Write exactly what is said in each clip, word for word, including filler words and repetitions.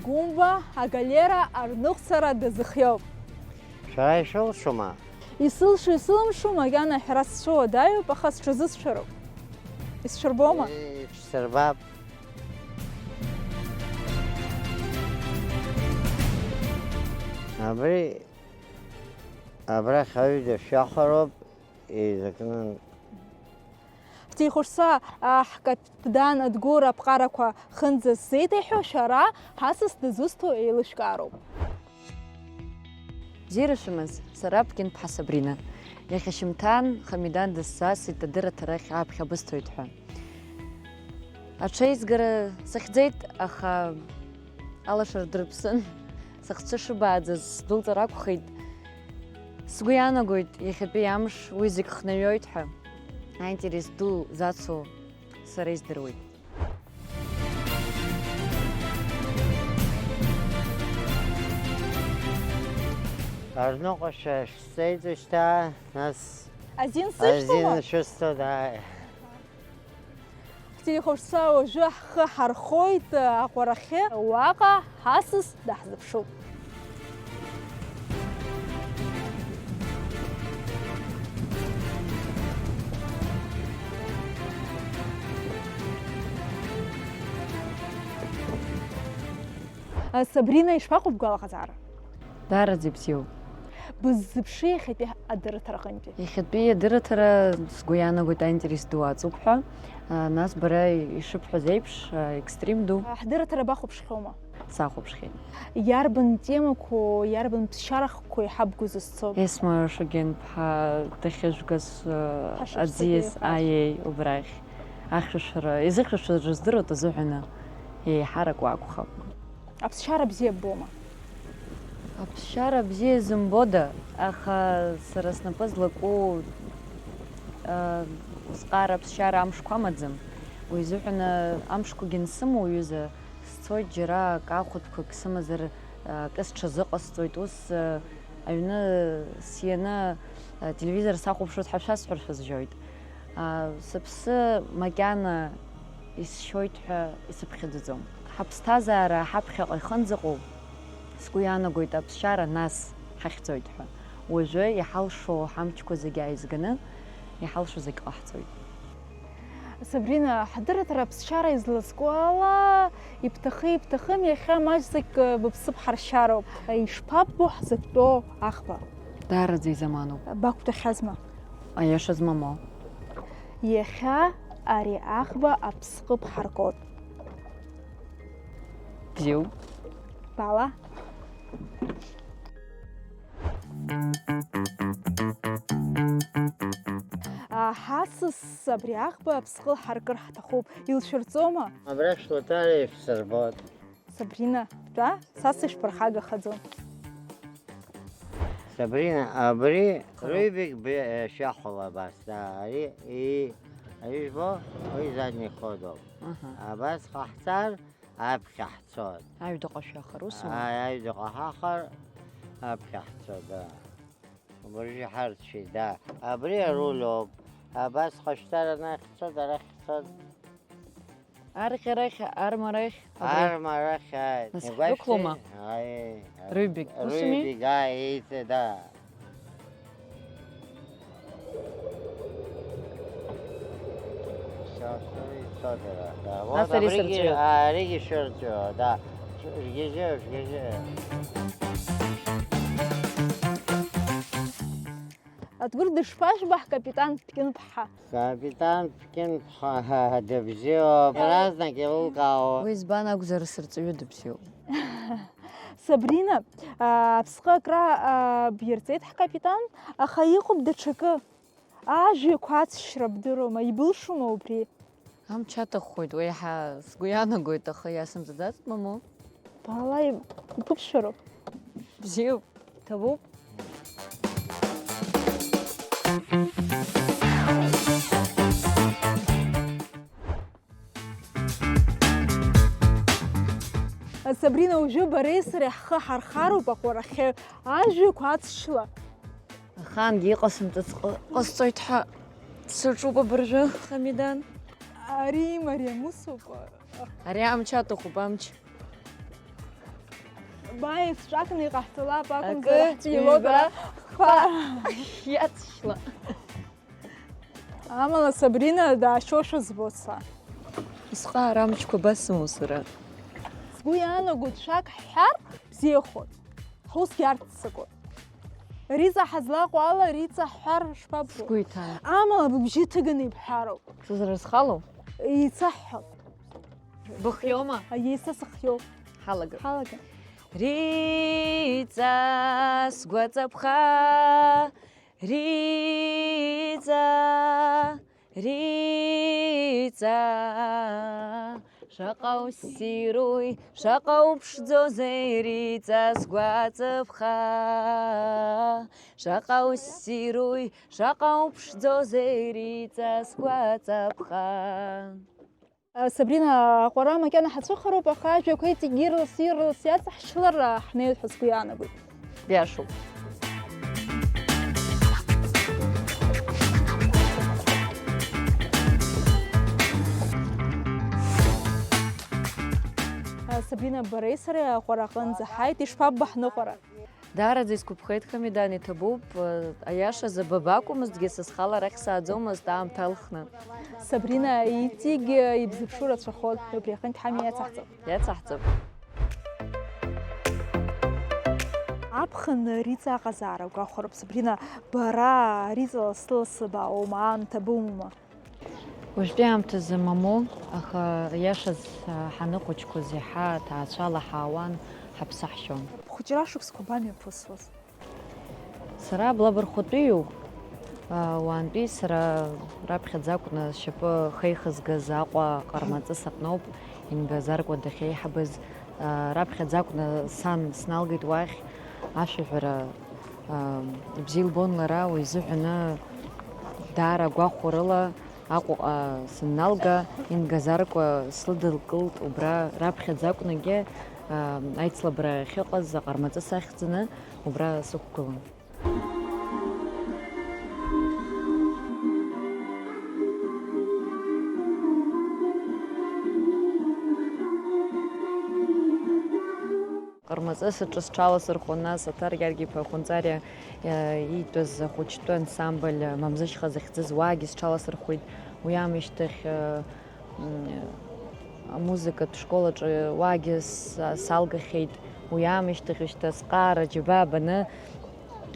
Гәымба агалера арныҟәцара дазыхиоуп. Шәара ишәылшома? Исылшо, исылымшо макьана аҳәара сцәыуадаҩуп, аха сҽазысшәароуп. Исшәырбома? Ишәсырбап. Абри, абрахь аҩыда шәахәароуп, еизакны. Ҳҭихәаҽцәа, аҳ, капитан Адгәыр аԥҟарақәа хынӡа сзеиҭеиҳәо, шәара ҳасас дызусҭоу еилышәкаароуп. Бзиара шәымаз, сара Ԥкьынԥҳа Сабрина. Иахьа шьымҭан Хамидан дысзасит адырраҭарахь аԥхьа бысҭоит ҳәа. Аҽеизгара сыхьӡеит, аха алашара дырԥсын. Сыхцәы шыбааӡаз сдәылҵыр акәхеит. Сгәы иаанагоит, иахьатәи амш уи зегь хнаҩоит ҳәа. Аинтерес ду зацу сара издыруеит. Арныҟәашьа шәсеиҵышьҭа, нас азин сышәҭома? Азин шәысҭоит, ааи. Ҳҭихәаҽцәа, уажәы ҳхы ҳархоит аҟәарахьы, уаҟа ҳасас даҳзыԥшуп. Сабрина, ишԥаҟоу бгәалаҟазаара? Даараӡа ибзиоуп. Быззыԥши иахьатәи адырраҭараҟынтәи? Иахьатәи адырраҭара, сгәы иаанагоит, аинтерес ду аҵоуп ҳәа. А, нас бара ишыбҳәаз еиԥш, а, екстрим ду. А, ҳдырраҭара бахәаԥшхьоума? Сахәаԥшхьеит. Иарбан темақәоу, иарбан ԥсшьарахқәоу иҳабгоу зызцо? Есма Шагенԥҳа дахьыжәгаз, а, Ҳашықәсатәи аӡиас, ҳәа. Аиеи, убрахь. Ахьшәашәара, изыхьшәашәаз рыздыруа дазыҳәаны еиҳарак уа акәхап. Аԥсшьара бзиа ббома? Аԥсшьара бзиа зымбода, аха сара снапы злаку, а, узҟара аԥсшьара амшқәа амаӡам. Уи изыҳәаны амшқәагьы ансымоу ҩыза, сцоит џьара акы ахәыдқәак сымазар, а, акы сҽазыҟасҵоит. Ус, а, аҩны сианы, а, телевизор сахәаԥшуеит ҳәа шәасҳәар шәызжьоит. А, сыԥсы макьана исшьоит ҳәа исыԥхьаӡаӡом. Ҳаԥсҭазаара ҳаԥхьаҟа ихынӡаҟоу, сгәы иаанагоит, аԥсшьара нас ҳахьӡоит ҳәа. Уажәы иҳалшо ҳамчқәа зегьы ааизганы, иҳалшо зегь ҟаҳҵоит. Сабрина, ҳдырраҭара аԥсшьара излазку ала, ибҭахы-ибҭахым, иахьа маҷӡак быԥсы бҳаршьароуп. Ишԥаббо ҳзықәтәоу аӷба? Даараӡа изаманоуп. Бақәтәахьазма? Аиаша змамоу. Иахьа ари аӷба аԥсҟы бҳаргоит. Бзиоуп. Баала. Ҳасас абри аӷба аԥсҟы лҳаркыр ҳҭахуп. Илшәырҵома? Абра шәлатәара ишәсырбот. Сабрина, тәа, са сышәԥырхагахаӡом. Сабрина, абри Рубик б-, э, шәахәала абас, да, ари, и, ари жәбо, уи задний ходоуп. Аҳа. Абас ҟаҳҵар, аԥхьа ҳцоит. Аҩныҟа шәахар, усума? Ааи, аҩныҟа ҳахар, аԥхьа ҳцоит, да. Убыржәы ҳарцәеит, да. Абри аруль ауп. Абас ҟашәҵар анахь ҳцоит, арахь ҳцоит. Арахь, арахь, армарахь, абри. Армарахь, ааи. Нас игәашәҭеи? Ҳдәықәлома? Ааи, ааи. Рубик, усуми? Рубик, ааи, еиҵе, да. Всё, всё, ицо дара, да. Нас вот ари абригьы, сырҵәиоит. Аригьы шырҵәио, да. Шәгьежьы, шәгьежьы. Адгәыр дышԥажәба ҳкапитан Ԥкьынԥҳа? Капитан Ԥкьынԥҳа дыбзиоуп, иаразнак еилылкаауа. Уи избан акәзар, сырҵаҩы дыбзиоуп. Сабрина, а, аԥсҟы акра, а, бирҵеит ҳкапитан, аха иҟоуп даҽакы. Ажәҩақәа ацшьра бдыруама, ибылшома убри? Амч аҭаххоит, уеиҳа сгәы иаанагоит, аха иасымҵаӡацт, мамоу. Баала, иԥышәароуп. Бзиоуп, иҭабуп. Сабрина, уажәы бареи сареи ҳхы ҳархароуп аҟәарахьы, ажәҩақәа ацшьла. Ахаангьы иҟасымҵац ҟ-, ҟасҵоит ҳәа саҿуп абыржәы, Хамидан. Ари имариам усоуп. Ари амч аҭахуп, амч. Ма еицҿакны иҟаҳҵалап акәымзар, акы ҳҵәиуоуп ҩба ара. Ха. Иацшьла. Амала Сабрина даашьошәа збоит са. Усҟан амчқәа басымоу сара? Сгәы иаанагоит, ҽак ҳҳәар бзиахоит. Ҳусгьы арццакуеит. Риҵа ҳазлаҟоу ала Риҵа ҳҳәар шԥаббо? Сгәы иҭан. Амала быбжьы ҭыганы ибҳәароуп. Сызрызхало? Еицаҳҳәап. Быхиоума? Аиеи, са сыхиоуп. Ҳалагап. Ҳалагап. Риҵа, сгәаҵаԥха, Риҵа, Риҵа, шаҟа уссируи, шаҟа уԥшӡозеи, Риҵа, сгәаҵаԥха, шаҟа уссируи, шаҟа уԥшӡозеи, Риҵа, сгәаҵаԥха. Сабрина, аҟәара макьана ҳацәыхароуп, аха ажәақәа иҵегьы ирлас-ирлас иаҵаҳшьлар ҳнеиуеит ҳәа сгәы иаанагоит. Биашоуп. Сабрина, бареи сареи аҟәара аҟынӡа ҳааит, ишԥаббо ҳныҟәара? Даараӡа исгәаԥхеит, Хамидан, иҭабуп, аиашазы, ба бакәмызҭгьы, са схала арахь сааӡомызт аамҭа алхны. Сабрина, иҵегь ибзыԥшу рацәахон, убри аҟынтә ҳамҩа иацаҳҵап. Иацаҳҵап. Аԥхын Риҵа аҟазаара гәахәароуп, Сабрина, бара Риҵа лассы-лассы баауоума, аамҭа бымоума? Уажәтәи аамҭазы мамоу, аха, иашаз, ҳаныхәыҷқәаз иаҳа ҭаацәала ҳаауан, ҳаԥсы ҳшьон. Бхәыҷра шықәсқәа бамҩаԥысуаз? Сара Блабархәытәиуп. Уаантәи сара раԥхьаӡа акәны сшьапы хеихызгаз Аҟәа Ҟармаҵыс аҟноуп, Инга Заркәа дахьеиҳабыз. Раԥхьаӡа акәны сан сналгеит уахь, ашәаҳәара, ибзиа илбон лара, уи изыҳәаны даара гәахәарыла Аҟәаҟа сынналга, Инга Заркәа слыдылкылт убра, раԥхьаӡа акәнагьы, аа, аицлабра ахьыҟаз аҟармаҵыс ахьӡаны убра сықәгылан. Ҟармаҵыс аҿы сҽаласырхәын, нас Аҭар Гьаргь-иԥа Хәынҵариа, э, иитәыз ахәыҷтәы ансамбль, э, Мамзышьха захьӡыз уаагьы сҽаласырхәит. Уи аамышьҭахь, э, м, амузыкатә школ аҿы уаагьы с-, салгахьеит. Уи аамышьҭахь шьҭа сҟаара џьабаа баны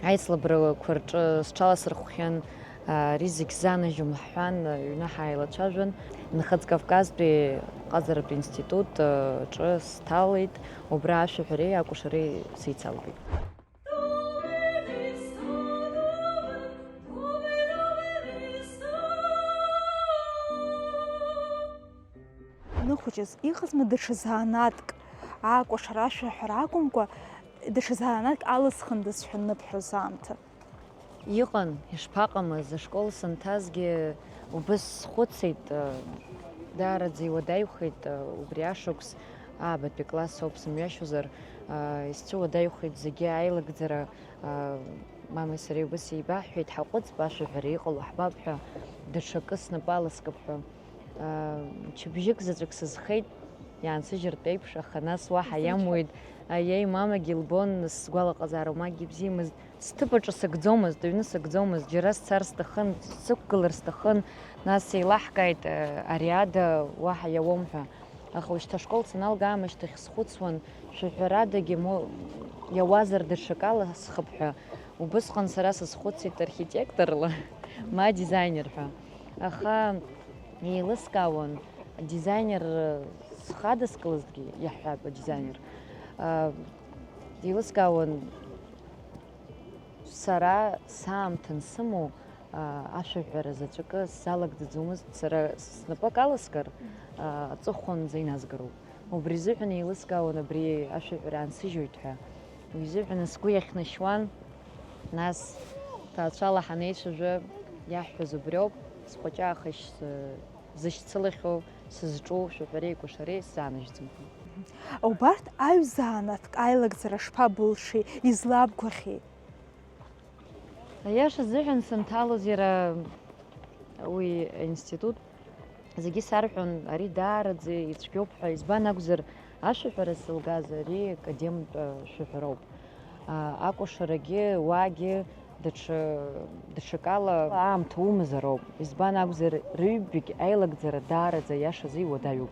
аицлабрақәа рҿы сҽаласырхәхьан. Ари зегь занажьом ҳҳәан, аҩны ҳааилацәажәан, Нхыҵ Кавказтәи ҟазаратә институт, э, ҿы сҭалеит, убра ашәаҳәареи акәашареи сеицалгеит. Аныхәыҷыз иҟазма даҽа заанатәк, акәашара, ашәаҳәара акәымкәа, даҽа заанатәк алысхындаз ҳәа ныбҳәоз аамҭа? Иҟан, ишԥаҟамыз, ашкол санҭазгьы убыс схәыцит, даараӡа иуадаҩхеит, убри ашықәс аабатәи класс ауп сымҩашьозар, исцәыуадаҩхеит зегьы аилагӡара, мамеи сареи убыс еибаҳҳәеит, ҳаҟәыҵп, ашәаҳәара иҟало ҳбап ҳәа, даҽакы снапы аласкып ҳәа. Мчыбжьык заҵәык сызхеит, иаансыжьыртә еиԥш, аха нас уаҳа иамуит. Аиеи, мамагьы илбон, сгәалаҟазаара уамакгьы ибзиамызт. Сҭыԥ аҿы сыгӡомызт, аҩны сыгӡомызт, џьара сцар сҭахын, сықәгылар сҭахын, нас сеилаҳкааит, ари ада уаҳа иауам ҳәа. Аха ушьҭа ашкол саналга аамышьҭахь схәыцуан, шәаҳәарадагьы мо-, иауазар даҽакала схып ҳәа. Убысҟан сара сазхәыцит архитекторла, ма дизайнер ҳәа. Аха еилыскаауан, дизайнер схадаскылазҭгьы, иаҳҳәап, адизайнер, а, еилыскаауан, сара саамҭа ансымоу, а, ашәаҳәара заҵәыкы сзалагӡаӡомызт, сара снапы акаласкыр, а, аҵыхәанӡа иназгароуп. Убри азыҳәан еилыскаауан абри ашәаҳәара аансыжьоит ҳәа. Уи изыҳәан сгәы иахьнашьуан, нас ҭаацәала ҳанеицәажәа, иаҳҳәаз убриоуп, схәыҷы аахыс, э, зышьцылахьоу, сызҿу шәаҳәареи кәашареи сзаанажьӡом ҳәа. Убарҭ аҩ-заанатәк аилагӡара шԥабылшеи, излабгәаӷьи? Аиаша азыҳәан санҭалоз иара уи аинститут, зегьы сарҳәон, ари даараӡа ицәгьоуп ҳәа, избан акәзар, Ашәаҳәара зылгаз ари академтә шәаҳәароуп. А, акәашарагьы уаагьы даҽа, даҽакала аамҭа умазароуп. Избан акәзар, рыҩбагь аилагӡара даараӡа иашазы иуадаҩуп.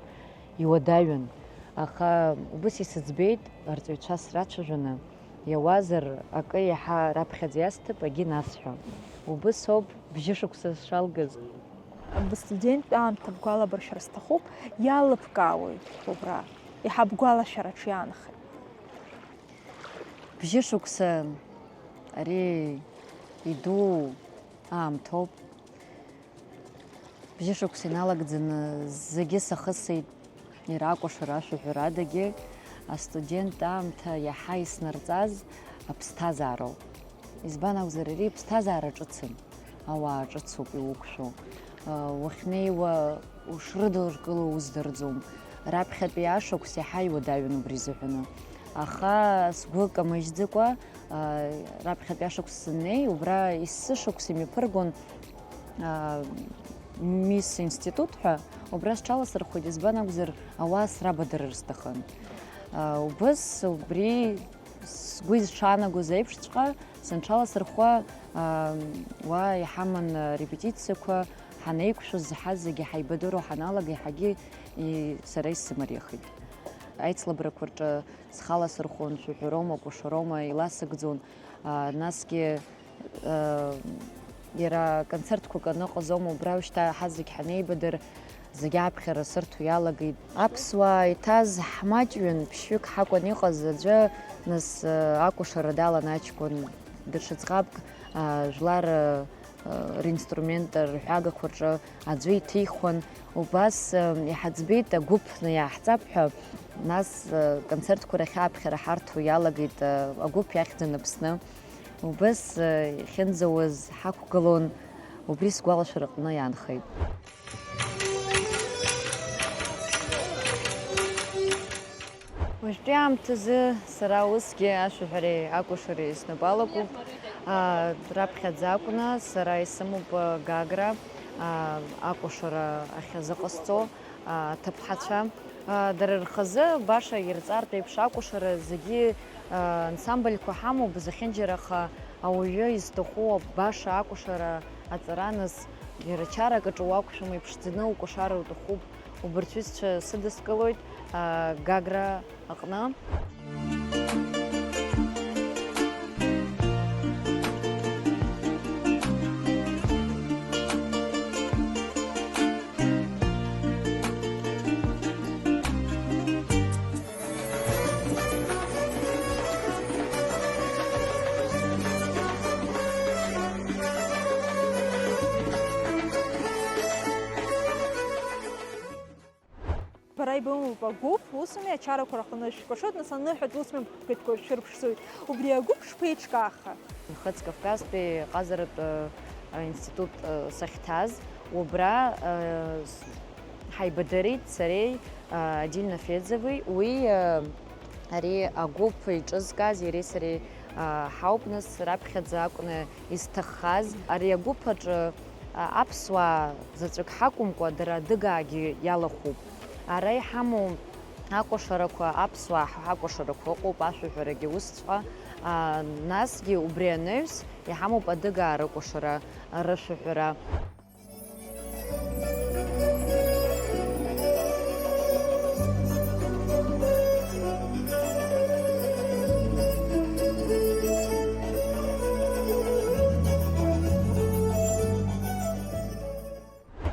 Иуадаҩын. Аха убыс исыӡбеит, арҵаҩцәа срацәажәаны, иауазар, акы еиҳа раԥхьаӡа иасҭап, агьы насҳәа. Убыс ауп бжьышықәса сшалгаз. Быстуденттә аамҭа бгәалабыршәар сҭахуп, иалыбкаауеи убра? Иаҳа бгәалашәараҿ иаанхеит? Бжьышықәса ари иду аамҭоуп. Бжьышықәса иналагӡаны зегьы сахысит, иара акәашара ашәаҳәарадагьы. Астудент аамҭа иаҳа иснарҵаз аԥсҭазаароуп. Избан акәзар, ари ԥсҭазаара ҿыцым, ауаа ҿыцуп иуқәшәо. Уахьнеиуа ушрыдылкыло уздырӡом. Раԥхьатәи ашықәс иаҳа иуадаҩын убри изыҳәаны. Аха сгәы камыжьӡакәа, раԥхьатәи ашықәс сыннеи, убра есышықәс имҩаԥыргон, Мисс Институт ҳәа, убра сҽаласырхәит, избан акәзар, ауаа срабадырыр сҭахын. Убыс убри сгәы изҽаанагоз еиԥшҵәҟьа, сынҽаласырхәуа, уа иҳаман арепетициақәа, ҳанеиқәшәоз, ҳазегьы ҳаибадыруа ҳаналага, иаҳагьы и-, сара исымариахеит. Аицлабрақәа рҿы схаласырхон, шәаҳәароума, кәашароума, иласыгӡон, насгьы Иара концертқәак аныҟаз аума, убра уажәшьҭа ҳазегь ҳанеибадыр, зегь аԥхьара сырҭо иалагеит. Аԥсуаа иҭаз ҳмаҷҩын, ԥшьҩык ҳакәын иҟаз аӡәы, нас, акәашара далан аҷкәын, даҽа ӡӷабк, жәлар ринструмент рҳәагақәа рҿы аӡәы иҭихуан. Убас иҳаӡбеит агәыԥ ны иааҳҵап ҳәа, нас, концертқәа рахь аԥхьара ҳарҭо иалагеит, агәыԥ иахьӡын Аԥсны. Убыс, э, иахьынӡауаз ҳақәгылон, убри сгәалашәараҟны иаанхеит. Уажәтәи аамҭазы сара усгьы ашәаҳәареи акәашареи снапы алакуп. А, раԥхьаӡа акәны сара исымоуп, а, Гагра, а, акәашара ахьазыҟасҵо, а, аҭыԥҳацәа. Дара рхазы баша ирҵартә еиԥш акәашара зегьы, ансамбльқәа ҳамоуп, зехьынџьара, аха ауаҩы изҭаху баша акәашара аҵара, нас иара чарак аҿы уақәшәом, иԥшӡаны укәашар уҭахуп. Убарҭ ҩызцәа сыдыскылоит Гагра аҟны. Бара ибымоуп агәыԥ, усми ачарақәа рҟны шәкәашоит, нас аныҳәатә усми бқыҭқәа шәырԥшӡоит. Убри агәыԥ шԥеиҿкааха? Нхыҵ Кавказтәи ҟазаратә, э, институт, э, сахьҭаз, убра, э, с-, ҳаибадырит сареи, э, Адиль Нафедзеви. Уи, э, ари агәыԥ иҿызкааз иареи сареи, э, ҳауп, нас раԥхьаӡа акәны изҭаххаз. Ари агәыԥ аҿы, э, аԥсуаа заҵәык ҳакәымкәа, дара адыгаагьы иалахәуп. Ара иҳамоу акәашарақәа, аԥсуаа ҳакәашарақәа ыҟоуп, ашәаҳәарагьы усҵәҟьа, аа, насгьы убри анаҩс иҳамоуп адыгаа рыкәашара, рышәаҳәара.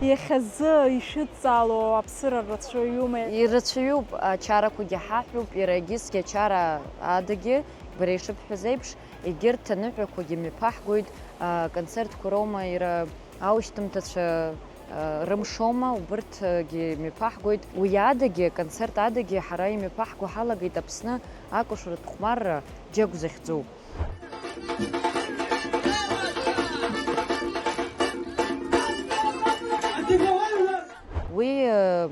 Иахьазы ишәыдҵаало аԥсыра рацәаҩума? Ирацәаҩуп, ачарақәагьы ҳаҳәоуп, иара егьысгьы ачара адагьы, бара ишыбҳәаз еиԥш, егьырҭ аныҳәақәагьы мҩаԥаҳгоит, аконцертқәа роума, иара аушьҭымҭацәа, рымшоума, убырҭгьы мҩаԥаҳгоит. Уи адагьы, аконцерт адагьы ҳара имҩаԥаҳго ҳалагеит Аԥсны акәашаратә хәмарра џьагә захьӡу. Уи, э,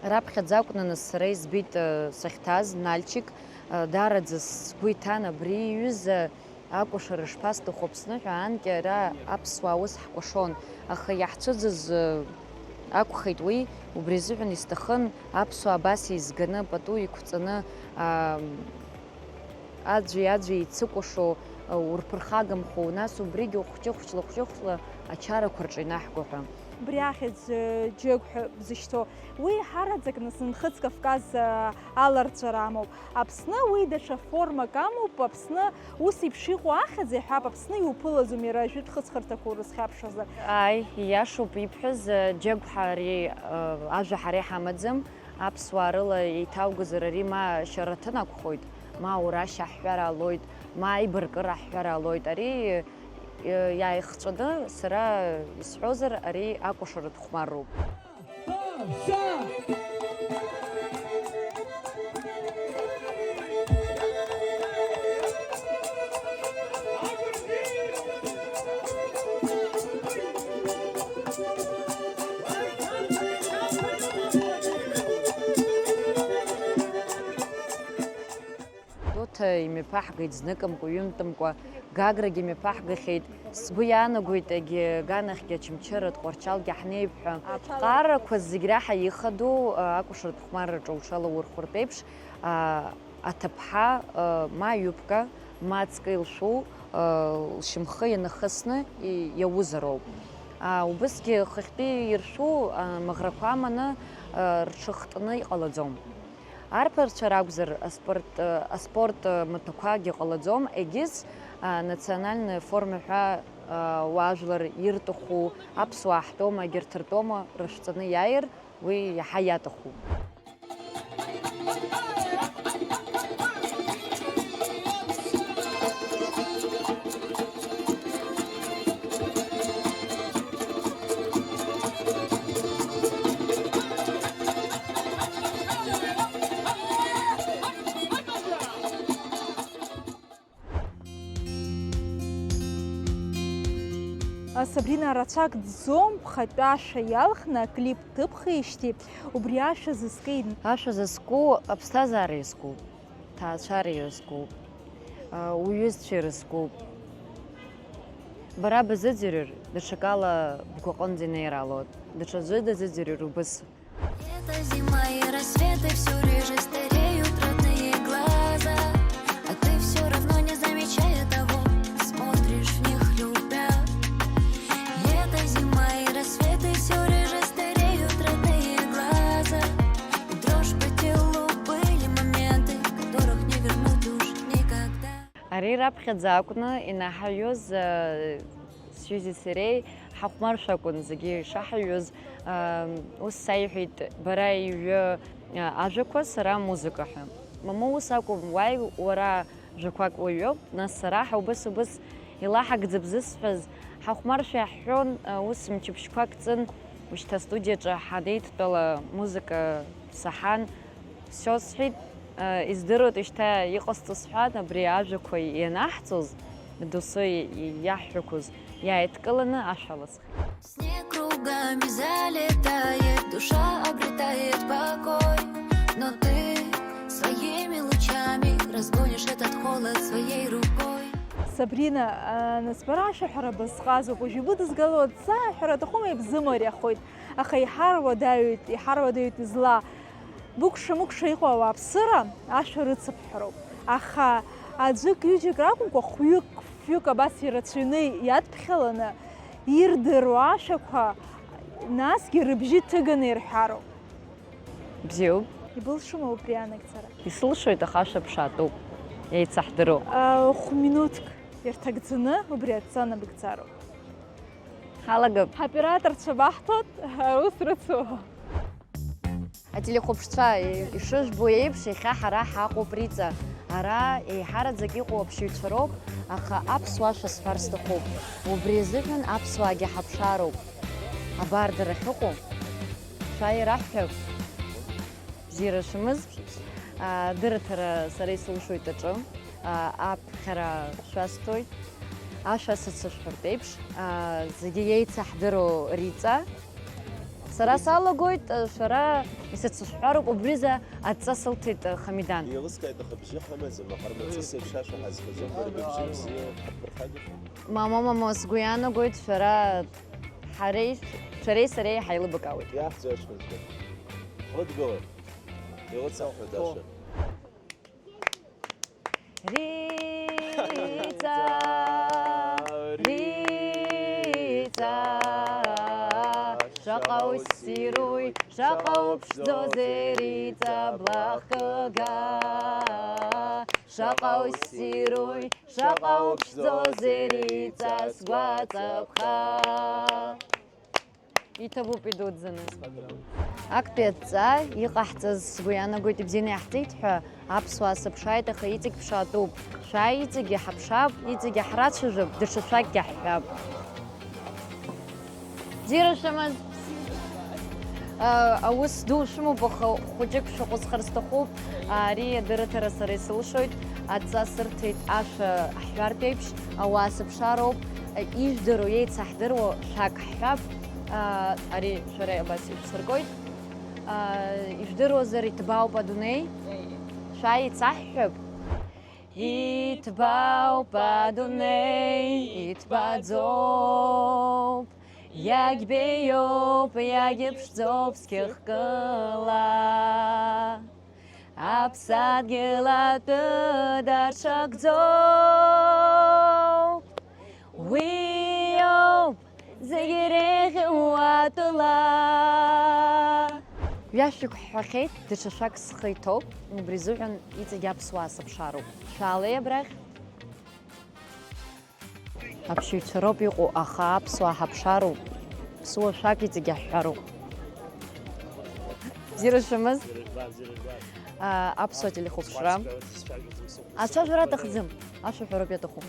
раԥхьаӡа акәны, нас, сара избеит, э, сахьҭаз, Нальчик, э, даараӡа сгәы иҭан, абри иҩыза акәашара шԥасҭаху Аԥсны ҳәа, анкьа ара аԥсуаа ус ҳкәашон, аха иаҳцәыӡыз, э, Акәхеит уи, убри азыҳәан исҭахын аԥсуаа абас еизганы, пату иқәҵаны, аа, аӡәи-аӡәи еицыкәашо, урԥырхагамхо, нас убригьы хәҷы-хәҷла, хәҷы-хәҷла ачарақәа рҿы инаҳго ҳәа. Убри ахьӡ, џьыгә ҳәа бзышьҭоу, уи еиҳараӡак нас Нхыҵ Кавказ, аа, аларҵәара амоуп. Аԥсны уи даҽа формак амоуп, Аԥсны ус еиԥш иҟоу ахьӡ, иаҳҳәап, Аԥсны иуԥылаӡом иара ажәытә хыҵхырҭақәа урызхьаԥшуазар. Ааи, ииашоуп ибҳәаз, џьагә ҳәа ари, ажәа ҳара иҳамаӡам, аԥсуаа рыла еиҭаугозар ари ма Шьараҭын акәхоит, ма Урашь аҳәҳәар ҟалоит, ма Аибаркыра аҳәҳәар ҟалоит, ари, иааихҵәаны сара исҳәозар, ари акәашаратә хәмарроуп. Доҭа имҩаԥаҳгеит зныкымкәа, ҩынтәымкәа, Гаграгьы имҩаԥаҳгахьеит. Сгәы иаанагоит, егьи аганахьгьы Очамчыра, Тҟәарчалгьы ҳнеип ҳәа. Аԥҟарақәа зегь реиҳа ихадоу, акәашаратә хәмарраҿы уҽалаурхәыртә еиԥш, аҭыԥҳа, ма ҩыԥка, ма ҵкы илшәу, лшьамхы ианахысны иаузароуп. Убысгьы хыхьтәи иршәу, амаӷрақәа аманы, рҽыхтны иҟалаӡом. Арԥарцәа ракәзар, аспорт, аспорт маҭәақәагьы ҟалаӡом, егьыс, а, национальная форма ҳәа, а, уаажәлар ирҭаху аԥсуаа ҳтәома, егьырҭ ртәома рышәҵаны иааир, уи иаҳа иаҭахуп. Сабрина рацәак дӡом, ԥхатәы ашәа иалхны аклип ҭыԥхижьҭеи убри ашәа зызкы. Ашәа зызку аԥсҭазаара иазкуп. Ҭаацәара ирызкуп, уҩызцәа ирызкуп. Бара базыӡырҩыр, даҽакала бгәаҟынӡа инеир алоит, даҽаӡәы дазыӡырҩыр убыс. Лето, зима и рассветы всё реже стареют родные глаза, а ты всё равно, не замечая того, смотришь в них, любя. Лето, зима и рассветы всё реже стареют родные глаза. Дрожь по телу, были моменты, которых не вернуть уж никогда. Ари раԥхьаӡа акәны инаҳаҩыз, э, сҩызеи сареи ҳахәмаршәа акәын зегьы ишаҳаҩыз. Э, ус саиҳәеит, бара иҩы, э, ажәақәа, сара амузыка ҳәа. Мамоу, ус акәым, уааи уара, Жәақәак уаҩоуп, нас сара ҳа убыс-убыс илаҳагӡап зысҳәаз, ҳахәмаршәа иаҳҳәон, ус мчыбжьқәак ҵын, ушьҭа астудиаҿы ҳанеидтәала музыка саҳан, всё сҳәеит, издыруеит ушьҭа иҟасҵо сҳәан, абри ажәақәа ианаҳҵоз, досу иаҳҳәақәоз иааидкыланы ашә аласхит. Снег кругами залетает, душа обретает покой. Но ты своими лучами разгонишь этот холод своей рукой. Сабрина, а, нас бара ашәаҳәара базҟазоуп, уажә ибыдызгало дзаҳәара аҭахума, ибзымариахоит, аха иҳаруадаҩит, иҳаруадаҩит изла. Быкәша-мыкәша иҟоу ауааԥсыра ашәа рыцыбҳәароуп, аха аӡәык-ҩыџьак ракәымкәа, хәҩык, фҩык абас ирацәаҩны иадԥхьаланы ирдыруа ашәақәа, насгьы рыбжьы ҭыганы ирҳәароуп. Бзиоуп. Ибылшома убри анагӡара? Исылшоит, аха ашәа ԥшаатәуп, еицаҳдыруа. Хә-минуҭк ирҭагӡаны убри адҵа набыгӡароуп. Ҳалагап. Ҳоператорцәа баҳҭоит, аус рыцу. Ателехәаԥшцәа, ишыжәбо еиԥш, иахьа ҳара ҳаҟоуп Риҵа. Ара еиҳараӡак иҟоу аԥшьаҩцәа роуп, аха аԥсуа ашәа сҳәар сҭахуп. Убри азыҳәан аԥсуаагьы ҳаԥшаароуп. Абар дара ахьыҟоу. Шәааи раҳәҳәап. Бзиара шәымаз. Адырраҭара сара исылшоит аҿы. Аԥхьара шәасҭоит. Ашәа сацышәҳәартә еиԥш, зегьы иеицаҳдыруа Риҵа. Сара салагоит, шәара исыцышәҳәароуп, убризы адҵа сылҭеит, Хамидан. Еилыскааит, аха бжьы ҳамаӡам, аҟармаҵыс еиԥш ашәа ҳазҳәаӡом, бара быбжьы бзиоу ҳаԥырхагахьоу. Мамоу, мамоу, сгәы иаанагоит, шәара Ҳареи, шәареи сареи ҳаилыбакаауеит. Иаҳӡо аҷкәынцәа. Ҳудгылоит. Илыцаҳҳәоит Ашәа. Риҵа, Риҵа, шаҟа уссируи, шаҟа уԥшӡозеи, Риҵа, блахкыга, шаҟа уссируи, шаҟа уԥшӡозеи, Риҵа, сгәаҵаԥха. Иҭабуп идуӡӡаны. Актәи адҵа иҟаҳҵаз сгәы иаанагоит, ибзианы иаҳҵеит ҳәа аԥсуаа сыԥшааит, аха иҵегь ԥшаатәуп. Шәааи, иҵегьы ҳаԥшаап, иҵегьы ҳрацәажәап, даҽа шәакгьы ҳҳәап. Бзиара шәымаз. Аус ду шәымоуп, аха хәыҷык шәаҟәыҵхар сҭахуп. Ари адырраҭара сара исылшоит. Адҵа сырҭеит ашәа ҳҳәартә еиԥш, ауаа сыԥшаароуп. Ижәдыруа, еицаҳдыруа шәак ҳҳәап. Ари шәара абас ишәсыркуеит. Ижәдыруазар, иҭбаауп адунеи. Шәааи, еицаҳҳәап. Иҭбаауп адунеи, иҭбааӡоуп, иагьбеиоуп, иагьыԥшӡоуп зқьы хкыла. Аԥсадгьыл атәы даҽакӡоуп, уиоуп зегь иреиӷьу атәыла. Ҩажәшәык ҳҳәахьеит, даҽа шәак схы иҭоуп, убри азыҳәан иҵегь аԥсуаа сыԥшаароуп. Шәаалеи абрахь. Аԥсшьаҩцәа роуп иҟоу, аха аԥсуаа ҳаԥшаароуп, ԥсуа шәак иҵегь аҳәҳәароуп. Бзиара шәымаз? А, аԥсуа телехәаԥшра. Ацәажәара аҭахӡам, ашәаҳәароуп иаҭаху.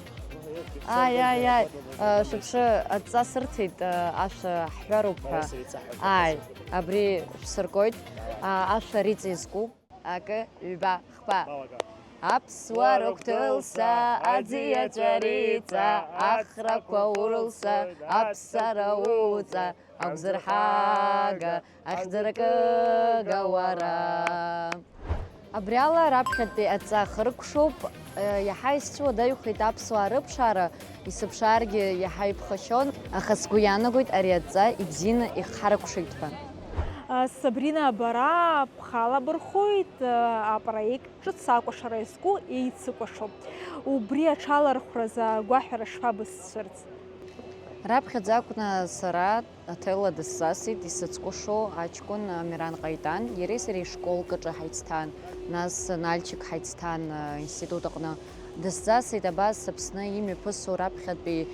Ааи, ааи, ааи, а, шәыԥшы, адҵа сырҭеит, а, ашәа ҳҳәароуп ҳәа. Ааи, абри шәсыркуеит, а, ашәа Риҵа изкуп. Акы, ҩба, хԥа. Аԥсуа рыгәҭылса, аӡиаҵәа Риҵа, ахрақәа урылса, аԥсара уҵа, агәзырҳага, ахьӡыркыга уара. Абри ала раԥхьатәи адҵа хыркәшоуп. Иаҳа исцәуадаҩхеит аԥсуаа рыԥшаара, исыԥшааргьы иаҳа иԥхашьон, аха сгәы иаанагоит ари адҵа ибзианы ихҳаркәшеит ҳәа. Сабрина, бара бхала бырхоит апроект ҿыц акәашара иазку еицыкәашо. Убри аҽалархәразы агәаҳәара шԥабызцәырҵ? Раԥхьаӡа акәны сара аҭел дысзасит, исыцкәашо аҷкәын Амиран Ҟаитан, иареи сареи школк аҿы ҳаицҭан, нас Нальчик ҳаицҭан, институт аҟны. Дысзасит абас Аԥсны имҩаԥысу раԥхьатәи,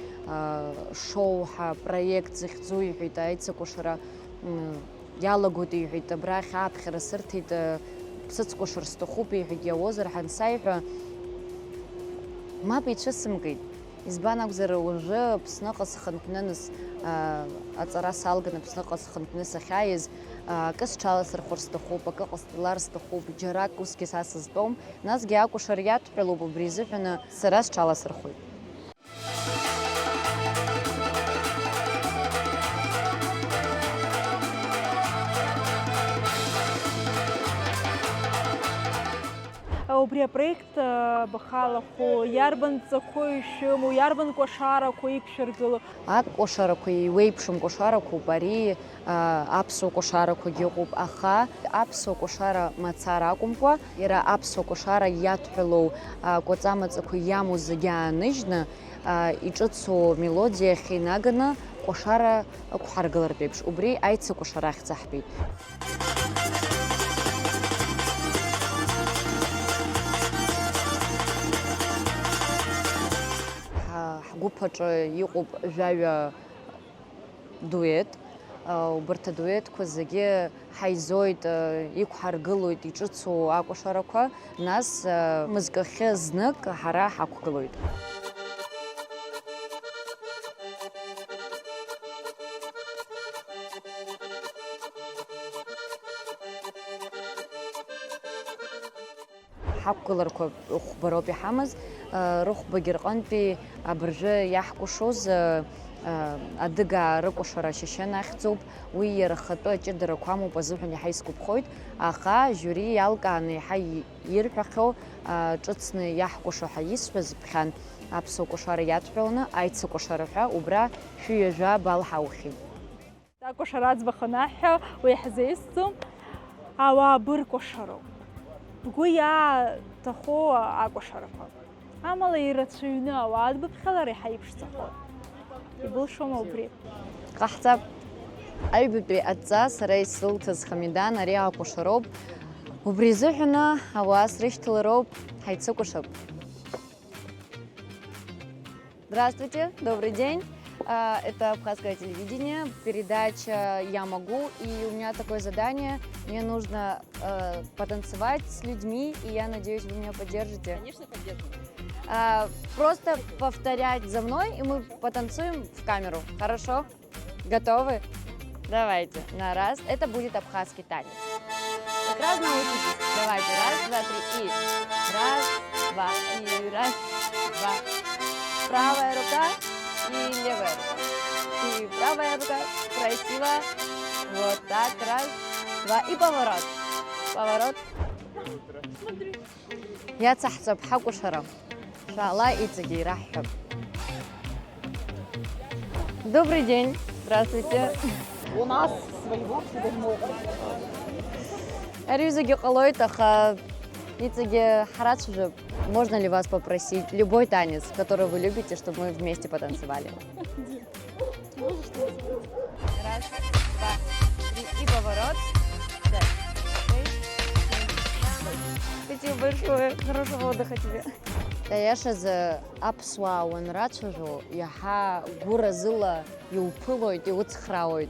шоу ҳәа проект захьӡу, иҳәеит, аицыкәашара, м, иалагоит, иҳәеит, абрахь ааԥхьара сырҭеит, сыцкәашар сҭахуп, иҳәеит, иауазар ҳәа ансаиҳәа, мап ицәысымкит. Избан акәзар, уажәы Аԥсныҟа схынҳәны нас, а, аҵара салган Аԥсныҟа схынҳәны сахьааиз, а, акы сҽаласырхәыр сҭахуп, акы ҟасҵалар сҭахуп, џьарак усгьы са сызтәом, насгьы акәашара иадҳәалоуп, убри азыҳәаны сара сҽаласырхәит. Убри апроект бахалахәу, иарбан ҵақәоу ишәымоу, иарбан кәашарақәоу иқәшәыргыло? Акәашарақәа еиуеиԥшым кәашарақәоуп, ари, а, аԥсуа кәашарақәагьы ыҟоуп, аха аԥсуа кәашара мацара акәымкәа, иара аԥсуа кәашара иадҳәалоу, а, кәаҵа-маҵақәа иамоу зегьы ааныжьны, а, иҿыцу мелодиа ахь инаганы кәашара ықәҳаргылартә еиԥш, убри аицыкәашара ахьӡ аҳҭеит. Ҳа-, ҳгәыԥ аҿы иҟоуп жәаҩа дует. Убарҭ адуетқәа зегьы ҳаизоит, иқәҳаргылоит иҿыцу акәашарақәа, нас, мызкы ахьы знык ҳара ҳақәгылоит. Ҳақәгыларақәа хәба роуп иҳамаз, рыхәбагьы рҟынтәи абыржәы иаҳкәашоз, адыгаа рыкәашара ашьашьын ахьӡуп, уи иара ахатәы аҷыдарақәа амоуп азыҳәан иаҳа исгәаԥхоит, аха ажиури иалкааны иаҳа ирҳәахьоу, ҿыцны иаҳкәашо ҳәа исҳәаз ԥхьан, аԥсуа кәашара иадҳәаланы аицыкәашара ҳәа убра шәи ҩажәа балл ҳаухьеит. Акәашара аӡбахә анаҳҳәа, уи ҳзеисӡом, ауаа быркәашароуп. Бгәы иааҭаху акәашарақәа. Амала ирацәаҩны ауаа дбыԥхьалар иаҳа иԥшӡахоит. Ибылшома убри? Ҟаҳҵап. Аҩбатәи адҵа сара исылҭаз Хамидан ари акәашароуп. Убри изыҳәаны ауаа срышьҭалароуп, ҳаицыкәашап. Здравствуйте, добрый день. А, это Абхазское телевидение, передача «Я могу», и у меня такое задание. Мне нужно, э, потанцевать с людьми, и я надеюсь, вы меня поддержите. Конечно, поддержим. А, просто повторять за мной, и мы потанцуем в камеру. Хорошо? Готовы? Давайте, на раз. Это будет абхазский танец. Как раз научитесь. Давайте, раз, два, три, и раз, два, и раз, два. Правая рука и левая рука. И правая рука красиво. Вот так, раз, два, и поворот. Поворот. Иацаҳҵап ҳакәашара. Шәаала, иҵегьы ираҳҳәап. Добрый день. Здравствуйте. У нас своего всегда много. Ари зегьы ҟалоит, аха иҵегьы ҳрацәажәап. Можно ли вас попросить любой танец, который вы любите, чтобы мы вместе потанцевали? Можешь танцевать? Раз, два, три и поворот. Пять, шесть, семь, восемь. Спасибо большое. Хорошего отдыха тебе. Аиашазы, аԥсуаа уанрацәажәо, иаҳа гәыразыла иуԥылоит, иуцхраауеит.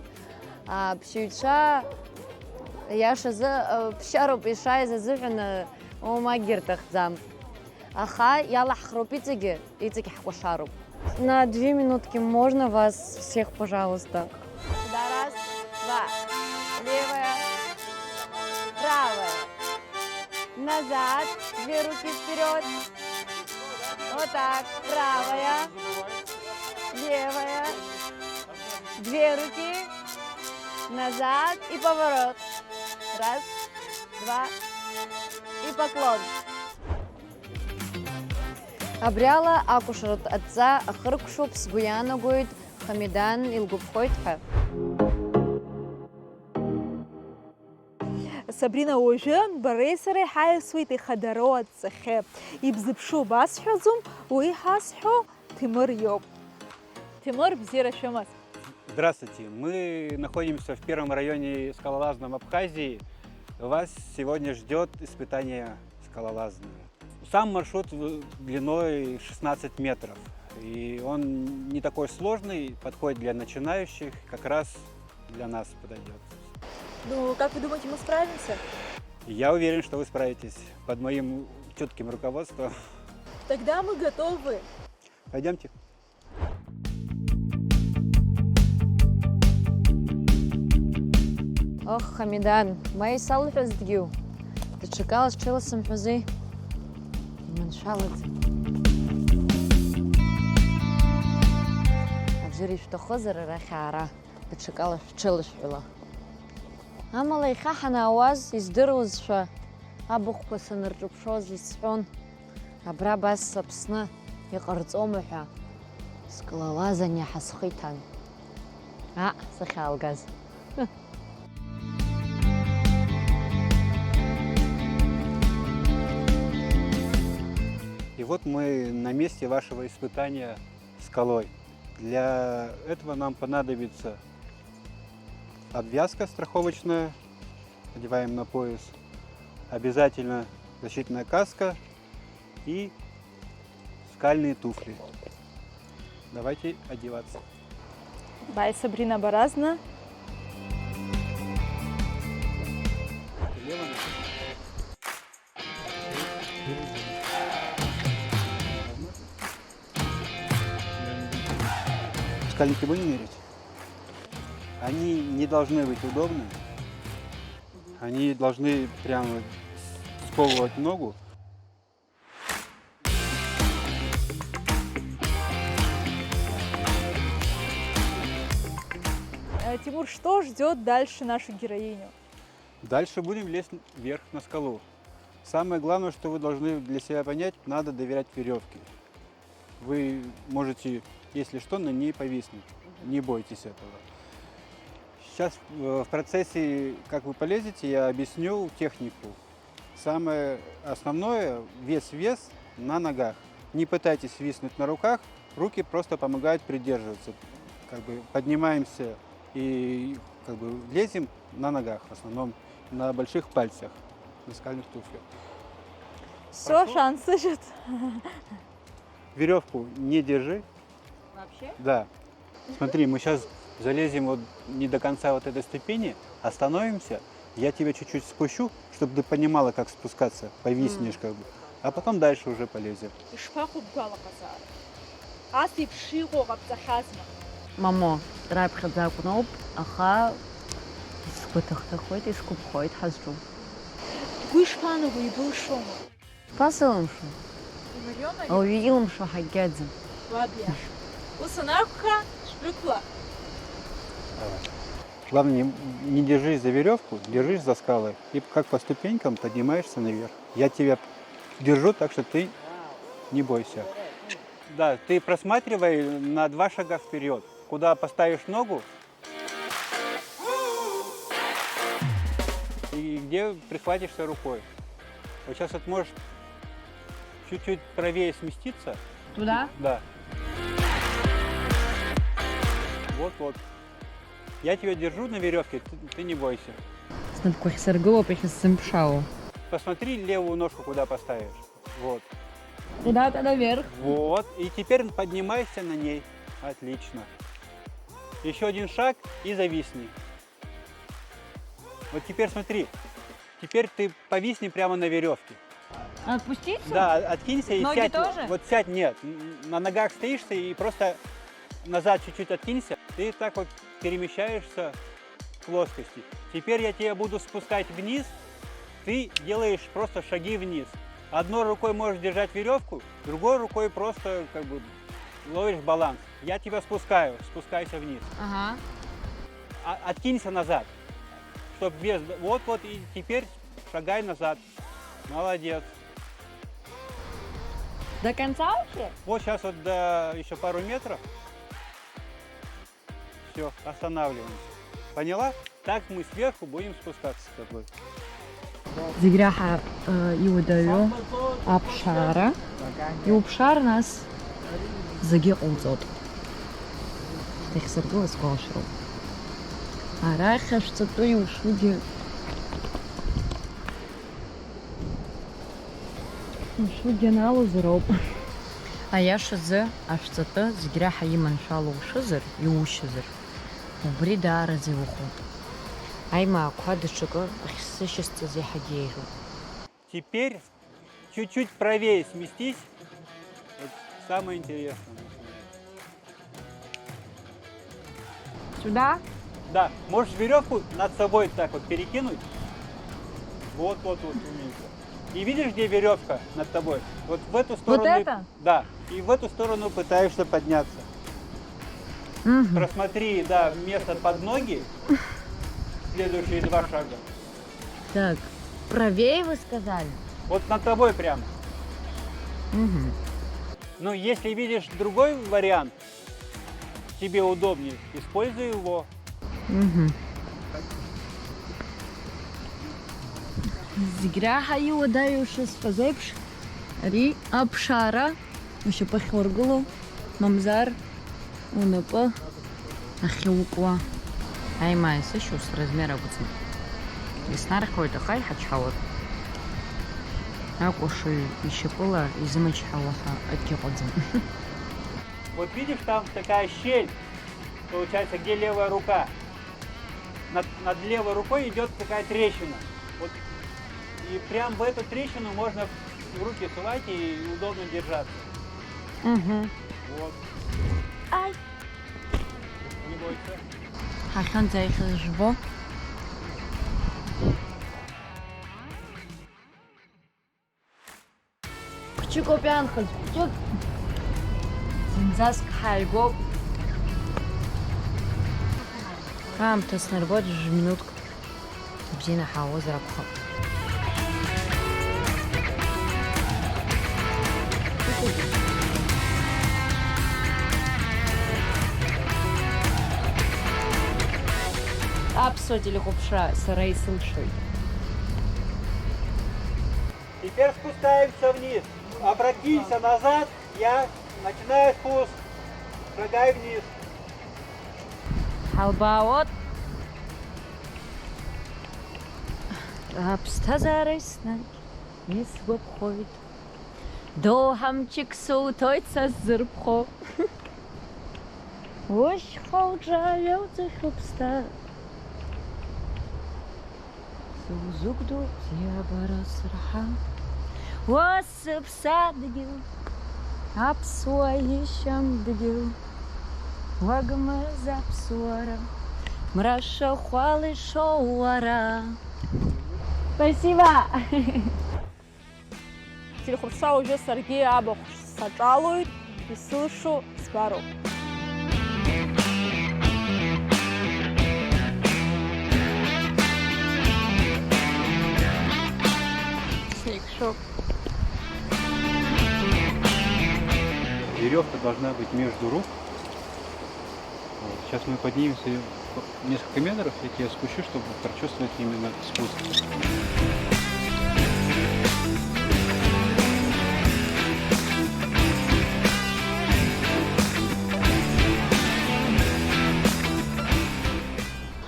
Аԥсшьаҩцәа, аиашазы, ԥсшьароуп ишааиз азыҳәан, уамакгьы рҭахӡам. Аха иалаҳхроуп иҵегьы, иҵегь ҳкәашароуп. На две минутки можно вас всех, пожалуйста? Сюда раз, два. Левая, правая. Назад, две руки вперёд. Вот так. Правая, левая. Две руки. Назад и поворот. Раз, два. И поклон. Абри ала акәашаратә адҵа ахыркәшоуп, сгәы иаанагоит, Хамидан илгәаԥхоит ҳәа. Сабрина, уажәы бареи сареи ҳаиасуеит ихадароу адҵахьы. Ибзыԥшу басҳәаӡом, уи ҳазҳәо Ҭемыр иоуп. Ҭемыр, бзиара шәымаз! Здравствуйте! Мы находимся в первом районе скалолазном Абхазии. Вас сегодня ждёт испытание скалолазное. Сам маршрут в-, длиной шестнадцать метров. И он не такой сложный, подходит для начинающих, как раз для нас подойдёт. Ну, как вы думаете, мы справимся? Я уверен, что вы справитесь под моим чутким руководством. Тогда мы готовы. Пойдёмте. Ох, Хамидан, ма исалҳәаз дгьыл, даҽакала сҽеиласымҳәази? Иманшәалаӡам. Аӡәыр ишәҭахызар арахь аара, даҽакала шәҽеилышәҳәала. Амала иахьа ҳанаауаз, издыруазшәа, абахәқәа санырҿаԥшуаз исҳәон. Абра абас Аԥсны иҟарҵома ҳәа, скалолазание ҳазхиҭан. Аҳ, сахьаалгаз. И вот мы на месте вашего испытания скалой. Для этого нам понадобится обвязка страховочная, одеваем на пояс. Обязательно защитная каска и скальные туфли. Давайте одеваться. Баи, Сабрина, баразна. Скальники будем мерить? Они не должны быть удобны. Они должны прямо сковывать ногу. Э, Тимур, что ждёт дальше нашу героиню? Дальше будем лезть вверх на скалу. Самое главное, что вы должны для себя понять, надо доверять верёвке. Вы можете, если что, на ней повиснуть. Не бойтесь этого. Сейчас э, в процессе, как вы полезете, я объясню технику. Самое основное, вес-вес на ногах. Не пытайтесь виснуть на руках, руки просто помогают придерживаться. Как бы поднимаемся и как бы лезем на ногах, в основном на больших пальцах наскальных туфлях. Все, шансы жат. Веревку не держи. Вообще? Да. Смотри, мы сейчас залезем вот не до конца вот этой ступени, остановимся, я тебя чуть-чуть спущу, чтобы ты понимала, как спускаться, повиснешь как бы, а потом дальше уже полезем. Ишԥахәыбгәалаҟазаара? Ас еиԥш иҟоу ҟабҵахьазма? Мамо, раԥхьаӡа акәноуп, аха исгәаҭахҭахоит, исгәаԥхоит ҳазҿу. Бгәы ишԥаанаго, ибылшома? Ԥасылымшо, Имариома? ауаҩы илымшо ҳагьгьаӡам. Уаб иашоуп. Ус анакәха, шәрықәла. Главное, не, не держись за веревку, держись за скалы. И как по ступенькам поднимаешься наверх. Я тебя держу, так что ты не бойся. Да, ты просматривай на два шага вперед. Куда поставишь ногу и где прихватишься рукой. Вот сейчас вот можешь чуть-чуть правее сместиться. Туда? Да. Вот-вот. Я тебя держу на веревке, ты, ты не бойся. Снапқәа ахьсыргылоуп иахьысзымԥшаауа. Посмотри левую ножку, куда поставишь. Вот. Куда-то наверх. Вот. И теперь поднимайся на ней. Отлично. Еще один шаг и зависни. Вот теперь смотри. Теперь ты повисни прямо на веревке. Отпустить всё? Да, откинься и Ноги сядь. Тоже? Вот сядь, нет. Н- На ногах стоишь ты и просто назад чуть-чуть откинься. Ты так вот перемещаешься в плоскости. Теперь я тебя буду спускать вниз. Ты делаешь просто шаги вниз. Одной рукой можешь держать веревку, другой рукой просто как бы ловишь баланс. Я тебя спускаю, спускайся вниз. Ага. А- откинься назад, чтобы вес... Вот-вот и теперь шагай назад. Молодец. До конца вообще? Вот сейчас вот до еще пару метров. Все, останавливаемся. Поняла? Так мы сверху будем спускаться с тобой. Зегь раҳа э, иуадаҩу аԥшаара, иуԥшаар нас зегьы ҟауҵот. Дахьсыргылаз гәалашәароуп. Арахь ашәҵатәы иушугьы Ушәу џьаналозароуп. Аиашазы, ашәҵатәы зегь раҳа иманшәало ушәызар, иушьызар, убри даараӡа иухәоит. Аимаақәа даҽакы ахьсышьасҵаз иаҳагьы еиӷьуп. Теперь чуть-чуть правее сместись. Вот самое интересное. Сюда? Да, можешь веревку над собой так вот перекинуть. Вот, вот, вот, умненько. И видишь, где веревка над тобой? Вот в эту сторону. Это? Да. И в эту сторону пытаешься подняться. Мгм. Просмотри, да, место под ноги. Следующие два шага. Так, правее вы сказали? Вот над тобой прямо. Мгм. Но если видишь другой вариант, тебе удобнее, используй его. Мгм. Зегь раҳа иуадаҩу шысҳәаз еиԥш, ари аԥшаара ушьапы ахьургыло, мамзар унапы ахьукуа. Аимаа исышьоу сразмер акәӡам. Иснархьуеит, аха иҳачҳауеит. Акәашаҩ ишьапыла изымчҳауа ҳәа акгьы ыҟаӡам. Вот видишь, там такая щель, получается, где левая рука. Над, над левой рукой идет такая трещина. Вот. И прям в эту трещину можно руки сувать и удобно держаться. Мгм. Вот. Ай! Не бойся. Ҳахьынӡа иахьыжәбо. Хәыҷыкоуп иаанхаз, хәыҷык. Зынӡаск ҳааигәоуп. Аамҭа снарбоит жәа-минуҭк. Бзианы ҳаауазар акәхап. Телехәаԥшра сара исылшоит. Теперь спускаемся вниз. Обратимся назад. Я начинаю спуск. Шагай вниз. Ҳалбаауеит. Аԥсҭазаара еснагь исгәаԥхоит. Доуҳа мчык суҭоит са сзырԥхо. Ушьха уҿы аҩы уҵахьоуп сҭа. Сузыгәду бзиабара сырҳа. Уа сыԥсадгьыл, аԥсуа ишьам дгьыл, уагмыз аԥсуара, мра шахәала ишоу уара. Спасибо! Телехәаԥшра уажәы саргьы абахә саҿалоит, исылшо збароуп. Сеиқәшәоуп. Верёвка должна быть между рук. Вот. Сейчас мы поднимемся несколько метров, я тебя спущу, чтобы прочувствовать именно спуск.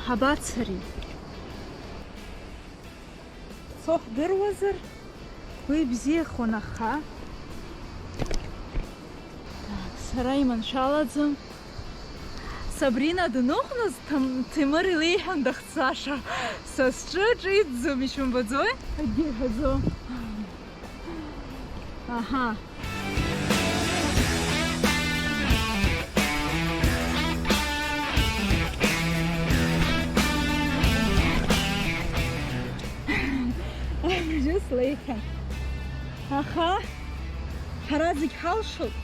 Ҳабацари? Цо ҳдыруазар, уи бзиахон, аха. Так, сара иманшәалаӡам. Сабрина даныхәназ, Ҭам-, Ҭемыр илеиҳәон дахцаша. Са сҿы ҿиҭӡом, ишәымбаӡои? Акгьы иҳәаӡом. Аҳа. Абжьы слеихьан. Аха ҳара зегь ҳалшоит.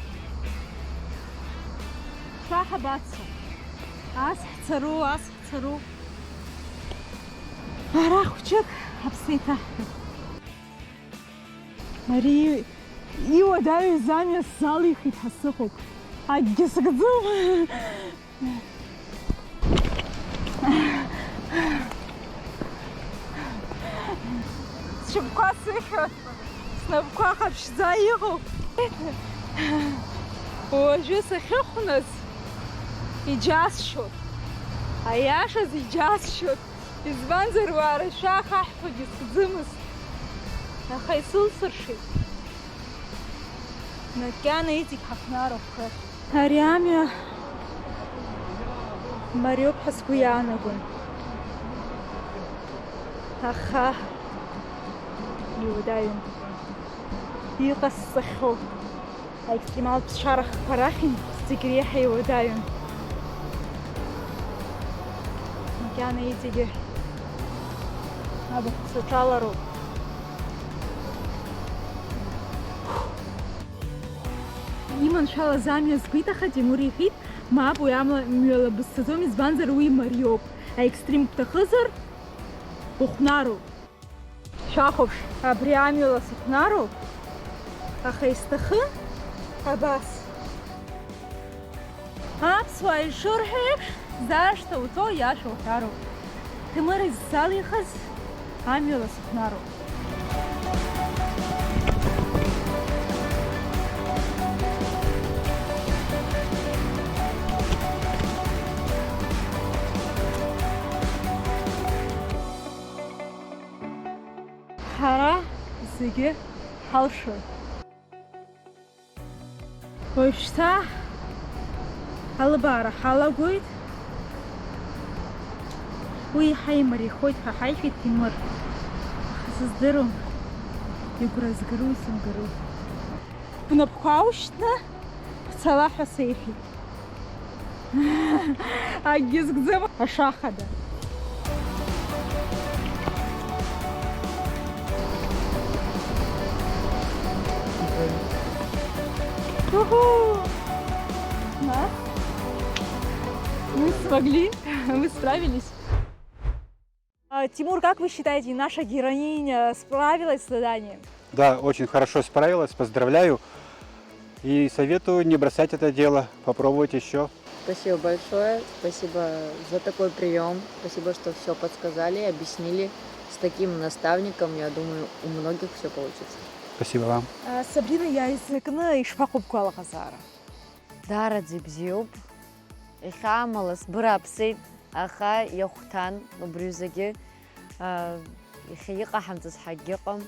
Шәа ҳабацо? Ас ҳцару, ас ҳцару. Ара хәҷык ҳаԥсы еиҭаҳҳәап. Ари иуадаҩыз амҩа сзалихит ҳәа сыҟоуп. Акгьы сыгӡом. Сшьапқәа сыхьуан, снапқәа ҟаԥшьӡа иҟоуп. Уажәы сахьыхәназ иџьасшьоит. Аиашаз иџьасшьоит. Избанзар, уаа рашәа ахаҳәқәагьы сӡымызт, аха исылсыршеит. Макьана иҵегь ҳахәнароуп хыхь. Ари амҩа мариоуп ҳәа сгәы иаанагон. Аха иуадаҩын. Иҟасҵахьоу. Аекстремалтә ԥсшьара хкқәа рахьынтә зегь реиҳа иуадаҩын. Макьана иҵегьы абахә саҿалароуп. Иманшәалаз амҩа згәы иҭаха Тимур иҳәит, мап, уи амла мҩала бызцаӡом, избанзар уи мариоуп. Аекстрим бҭахызар, быхәнароуп. Шәахәаԥш, абри амҩала сыхәнароуп, аха исҭахын абас. Аԥсуаа ишырҳәо еиԥш, зашҭа уҭо иашәа уҳәароуп. Ҭемыр иззалихыз амҩала сыхәнароуп. Ҳара зегьы ҳалшоит. Уажәшьҭа алыбаара ҳалагоит. Уи иаҳа имариахоит ҳәа ҳаиҳәеит Ҭемыр. Аха сыздыруам, игәра згару, исымгару. Бнапқәа аушьҭны бцала ҳәа сеиҳәеит. Акгьы згӡам ашахада. Уху! Нас? Мы смогли, мы справились. А, Тимур, как вы считаете, наша героиня справилась с заданием? Да, очень хорошо справилась, поздравляю. И советую не бросать это дело, попробовать еще. Спасибо большое, спасибо за такой прием, спасибо, что все подсказали, объяснили. С таким наставником, я думаю, у многих все получится. Спасибо вам. Сабрина иааизакны ишԥаҟоу бгәалаҟазаара? Даараӡа ибзиоуп. Иахьа амала сбырааԥсеит, аха иахәҭан убри ҩызагьы. Иахьа иҟаҳамҵаз ҳәа акгьы ыҟам.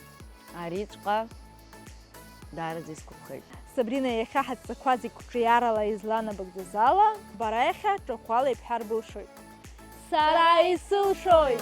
Ариҵәҟьа даараӡа исгәаԥхеит. Сабрина иахьа ҳадҵақәа зегь қәҿиарала изланабагӡаз ала, бара иахьа ҿахәала ибҳәар былшоит. Сара исылшоит!